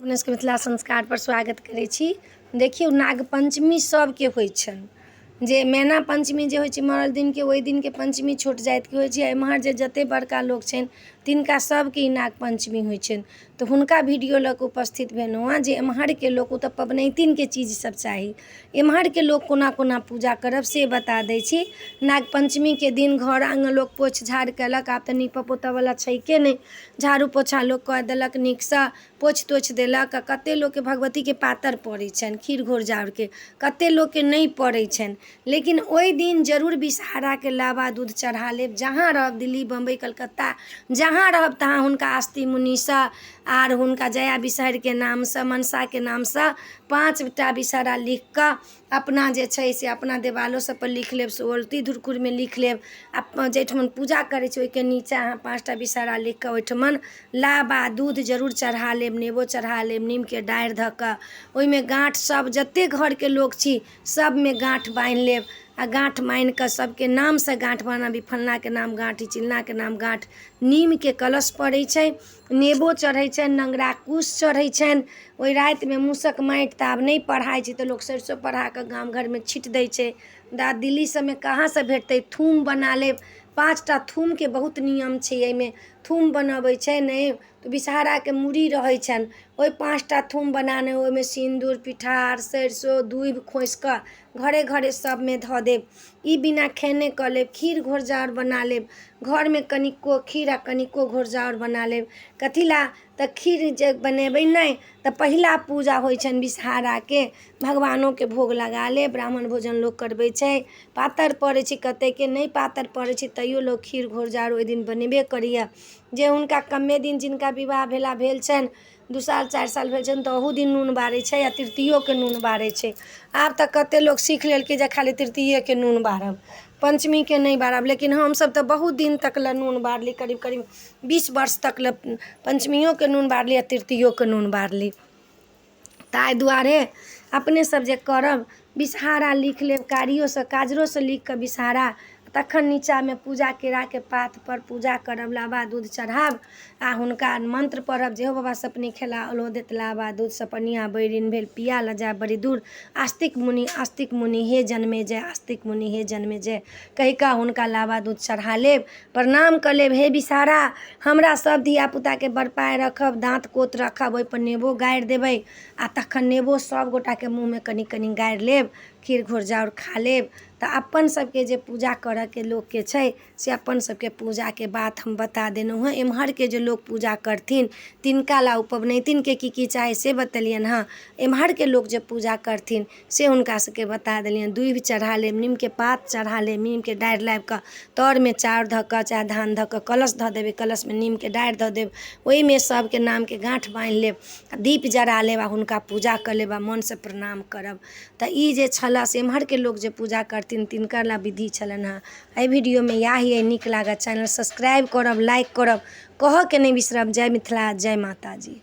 अपने सबके मिथिला संस्कारपर स्वागत करै छी। देखियौ, नाग पञ्चमी सबके होइ छनि। जे मैना पञ्चमी जे होइ छै मरल दिनके, ओहि दिनके पञ्चमी छोट जातिके होइ छै। एम्हर जे जते बड़का लोक छनि तिनका सबके ई नाग पञ्चमी होइ छनि। तऽ हुनका वीडियो लऽ कऽ उपस्थित भेलहुँ हँ जे एम्हरके लोक, ओ तऽ पबनैतिनके चीज सब चाही, एम्हरके लोक कोना कोना पूजा करब से बता दै छी। नाग पञ्चमीके दिन घर आङ्गन लोक पोछि झाड़ि कयलक। आब तऽ नीपऽ पोतऽवला छैके नहि, झाड़ू पोछा लोक कऽ देलक, नीकसँ पोछि तोछि देलक। आ कते लोकके भगवतीके पातर पड़ै छनि खीर घोरजाउरके, कते लोकके नहि पड़ै छनि, लेकिन ओहि दिन जरूर विषहाराके लाबा दूध चढ़ा लेब। जहाँ रहब, दिल्ली, बम्बई, कलकत्ता, जहाँ रहब तहाँ हुनका आस्ति मुनिसँ आर हुनका जया विषहरिके नामसँ, मनसाके नामसँ 5 टा विषहरा लिखि कऽ अपना जे छै से अपना देवालो सभपर लिख लेब, सोलती धुरखुरमे लिख लेब। आ जाहिठमन पूजा करै छी ओहिके नीचाँ अहाँ 5 टा विषहरा लिखि कऽ ओहिठमन लाबा दूध जरूर चढ़ा लेब, नेबो चढ़ा लेब। नीमके डारि धऽ कऽ ओहिमे गाँठ सभ जतेक घरके लोक छी सभमे गाँठ बान्हि लेब। आ गाँठ बान्हि कऽ सभके नामसँ गाँठ बान्हब, ई फल्लाँके नाम गाँठ, ई चिल्लाँके नाम गाँठ। नीमके कलश पड़ै छै, नेबो चढ़ै छनि, नङ्गरा कुश चढ़ै छनि। ओहि रातिमे मूसक माटि तऽ आब नहि पढ़ाइ छै, तऽ लोक सरिसो पढ़ा कऽ गाम घरमे छीँटि दै छै। मुदा दिल्ली सभमे कहाँसँ भेटतै? थूम बना लेब 5 टा थूमके, बहुत नियम छै एहिमे। थूम बनबै छै नहि तऽ विषहाराके मूड़ी रहै छनि। ओहि 5 टा थूम बनाने ओहिमे सिन्दूर पिठार सरिसो दूबि खोँसि कऽ घरे घरे सभमे धऽ देब। ई बिना खेने कऽ लेब। खीर घोरजाउर बना लेब। घरमे कनिको खीर आ कनिको घोरजाउर बना लेब। कथी लए तऽ खीर जे बनेबै नहि तऽ पहिला पूजा होइ छनि विषहाराके। भगवानोके भोग लगा लेब। ब्राह्मण भोजन लोक करबै छै, पातर पड़ै छै कतेकके, नहि पातर पड़ै छै तैयो लोक खीर घोरजाउर ओहि दिन बनेबे करैए। जे हुनका कमे दिन जिनका विवाह भेला भेल छनि, 2 साल 4 साल भेल छनि, तऽ ओहू दिन नून बारै छै आ तृतीयोके नून बारै छै। आब तऽ कतेक लोक सीख लेलकै जे खाली तृतीयेके नून बारब, पञ्चमीके नहि बारब। लेकिन हमसभ तऽ बहुत दिन तक लए नून बारली, करीब करीब 20 वर्ष तक लए पञ्चमियोके नून बारली आ तृतीयोके नून बारली। ताहि दुआरे अपनेसभ जे करब, विषहारा लिख लेब कारियोसँ, काजरोसँ लिखि कऽ विषहारा। तखन नीचाँमे पूजा केराके पातपर पूजा करब, लाबा दूध चढ़ायब आ हुनका मन्त्र पढ़ब जे हौ बाबा सपनी खेलाओल देत लाबा दूध, सपनिया बैरिन भेल पिया लऽ जायब बड़ी दूर, आस्तिक मुनि, आस्तिक मुनि हे जनमे जय, आस्तिक मुनि हे जनमे जय कहि कऽ हुनका लाबा दूध चढ़ा लेब, प्रणाम कऽ लेब। हे विषहारा, हमरा सभ धियापुताके बड़ पाय रखब, दाँत कोत रखब। ओहिपर नेबो गाड़ि देबै आ तखन नेबो सभ गोटाके मुँहमे कनि कनि गाड़ि लेब, खीर घोरजाउर खा लेब। तऽ अपन सबके जे पूजा करयके लोकके छै से अपन सबके पूजाके बात हम बता देलहुँ हेँ। एम्हरके जे लोक पूजा करथिन तिनका लए ओ पबनैतिनके की की चाही से बतेलियनि हेँ। एम्हरके लोक जे पूजा करथिन से हुनका सबके बता देलियनि। दूभि चढ़ा लेब, नीमके पात चढ़ा लेब, नीमके डारि लाबि कऽ तरमे चाउर धऽ कऽ चाहे धान धऽ कऽ कलश धऽ देबै, कलशमे नीमके डारि धऽ देब, ओहिमे सभके नामके गाँठ बान्हि लेब आ दीप जरा लेब आ हुनका पूजा कऽ लेब आ मोनसँ प्रणाम करब। तऽ ई जे छलऽ से एम्हरके लोक जे पूजा करथिन तिनकर लए विधि छलनि हेँ। एहि वीडियोमे इएह अइ। नीक लागत चैनल सब्सक्राइब करब, लाइक करब, कहऽके नहि बिसरब। जय मिथिला, जय माताजी।